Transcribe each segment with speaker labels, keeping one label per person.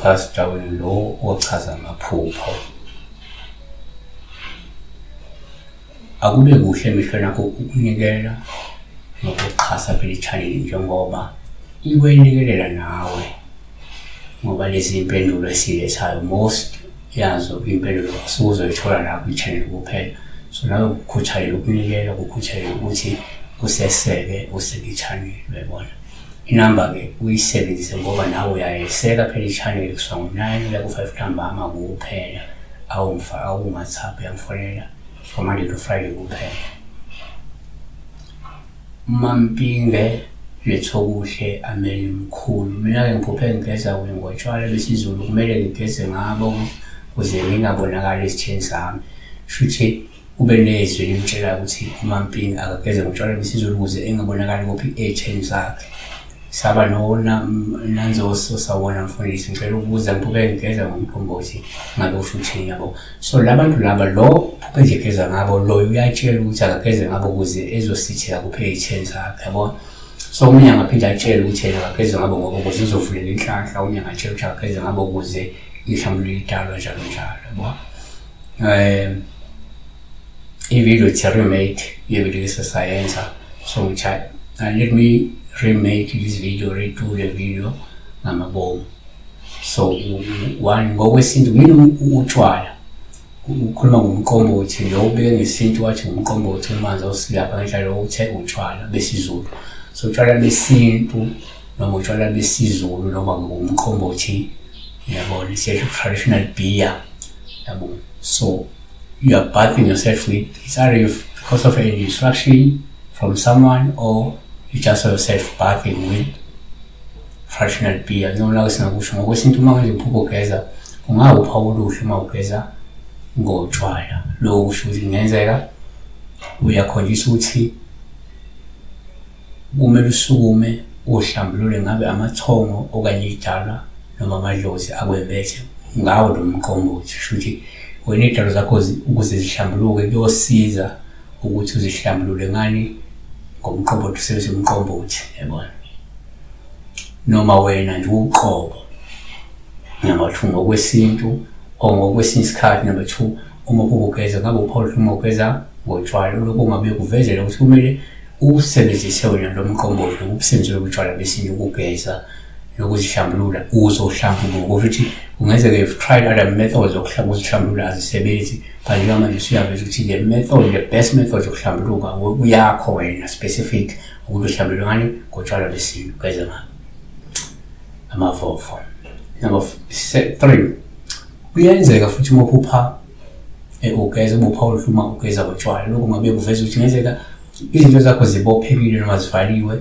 Speaker 1: Pastor lo ochaza amaphupho. Akube kuhle emehlweni akho ukunikela nokuxhasa phela i-channel njengoba ikwelekelela nawe ngoba lezi impendulo esilethayo most yazo impendulo usuzoyithola la kwi-channel kuphela. So nawe kukhuthalele ukunikela, kukhuthalele ukuthi useseke useke i-channel, uyayibona. Inamba-ke uyisebenzise ngoba nawe uyayeseka phela i-channel kusuka ngo-9 kuya ku-5 ntambama kuphela. Awungu-WhatsApp uyangifonela from Monday to Friday kuphela. Mampinge Lethokuhle Amen mkhulu. Mina-ke ngiphuphe ngigeza kunye ngotshwala besiZulu kumele ngigeze ngabo kuze ngingabonakali esitheni sami. Shuthi ube nezwi elimtshelayo ukuthi uMampinge akageze ngotshwala besiZulu ukuze engabonakali kuphi ey'theni zakhe. Saba noNanzoso sawubona mfundisi ngicela ukubuza ngiphuphe ngigeza ngomqombothi ngabe usho ukuthini yabo. So la bantu laba lo uphuphe nje egeza ngabo loyo uyatshela ukuthi akageze ngabo ukuze ezositheka kuphi ey'theni zakhe yabo. So omunye angaphinde atshele ukuthi yena akageze ngabo ngoba ukuze uzovulela inhlanhla, omunye angatshela ukuthi akageze ngabo ukuze ihlambululo idalwa njalo njalo yabo. I-video it's a remake ye-video esesayenza, so ngithi let me remake this video, redo the video ngamabomu. So one ngokwesintu yini utshwala, ukhuluma ngomqombothi lo ubeke ngesintu wathi ngumqombothi umanzi osilapha ngenhla lo uthe utshwala besiZulu. So utshwala besintu noma utshwala besiZulu noma ngumqombothi, uyabona, it's a traditional beer yabo. So you are bathing yourself with it's either you because of an instruction from someone or you just yourself bathing with traditional beer. Noma singakusho ngokwesintu uma nje uphupha ugeza ungawuphawu oluhle uma ugeza ngotshwala. Lokho kusho ukuthi kungenzeka uyakhonjiswa ukuthi kumele usukume uhlambulule ngabe amathongo okanye idalwa noma amadlozi akwembethe ngawo lo mqombothi. Kusho ukuthi wena iy'dalwa zakho ukuze zihlambuluke kuyosiza ukuthi uzihlambulule ngani ngomqombothi, usebenzise umqombothi, yabona. Noma wena nje uqobo. Number 2 ngokwesintu or ngokwesinye isikhathi. Number 2 uma ugeza ngabe uphawu uma ugeza ngotshwala, lokho kungabe kuvezela ukuthi kumele usebenzise wena lo mqombothi ukusebenzisa utshwala besintu ukugeza nokuzihlambulula uzohlambuluka. Kusho ukuthi kungenzeka you've tried other methods zokuzihlambulula azisebenzi, but njengamanje usuyaveza ukuthi the method, the best method yokuhlambuluka uyakho wena specific ukuthi uhlambulule ngani ngotshwala besintu, ugeze ngabo amavovo. Number 3 kuyenzeka futhi uma uphupha ugeza ubupha oluhle uma ugeza ngotshwala, lokhu kungabe kuveza ukuthi kungenzeka izinto zakho zibophekile noma zivaliwe,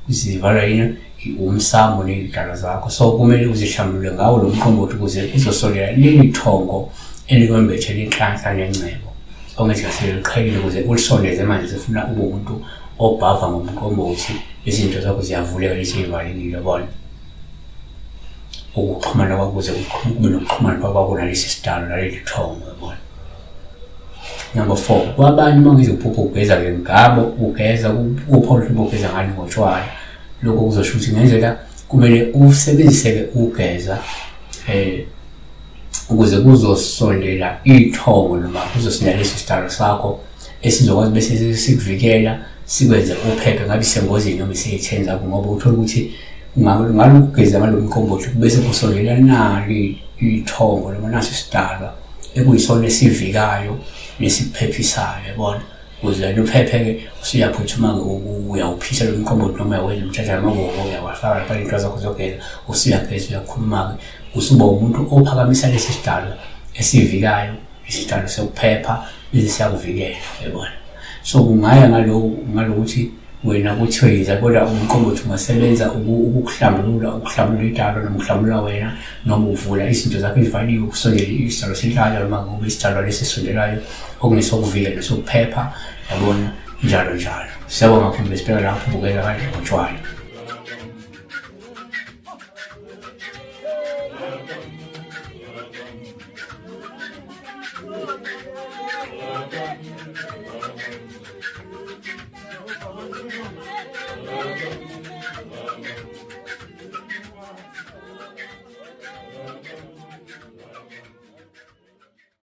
Speaker 1: zivalwa yini umsamo ney'dalwa zakho. So kumele uzihlambulule ngawo lo mqombothi ukuze uzosondela leli thongo elikwembethe lenhlanhla nengcebo ongenzeka seliqhelile, ukuze ulisondeze manje sifuna ube umuntu obhava ngomqombothi, izinto zakho ziyavuleka lezi ey'valekile, yabona. Ukuxhumana kwakho kuze kube nokuxhumana kwakho nalesi sidalo naleli thongo, yabona. Number 4 kwabanye uma ngizophupha ugeza-ke ngabo ugeza upha oluhlobo ugeza ngani ngotshwala, lokho kuzosho ukuthi kungenzeka kumele usebenzise-ke ukugeza ukuze kuzosondela ithongo noma kuzosondela leso sidalo sakho esizokwazi bese sikuvikela sikwenze uphephe ngabe isengozini noma isey'theni zakho, ngoba uthola ukuthi ngalokugeza ngalo mqombothi bese kusondela nali ithongo noma naso isidalwa ekuyisona esivikayo nesiphephisayo, yabona. Ukuze wena uphephe-ke usuyaphuthuma-ke uyawuphisa lo mqombothi noma uyawenza umtshatshana amavovo uyawafaka lapha iy'nto zakho zokugeza, usuyageza uyakhuluma-ke, usuba umuntu ophakamisa lesi sidalwa esivikayo, isidalwa sokuphepha bese siyakuvikela, yabona. So kungaya ngalokuthi wena kuthiwe yiza, kodwa umqombothi ungasebenza ukukuhlambulula, ukuhlambulula idalwa noma ukuhlambulula wena, noma uvula izinto zakho ezivaliwe kusondele isidalwa senhlanhla noma kube isidalwa lesi esisondelayo okungesokuvika nesokuphepha, yabona, njalo njalo. Siyabonga kakhulu, besibheka lapho ubukeka kanje ngotshwala.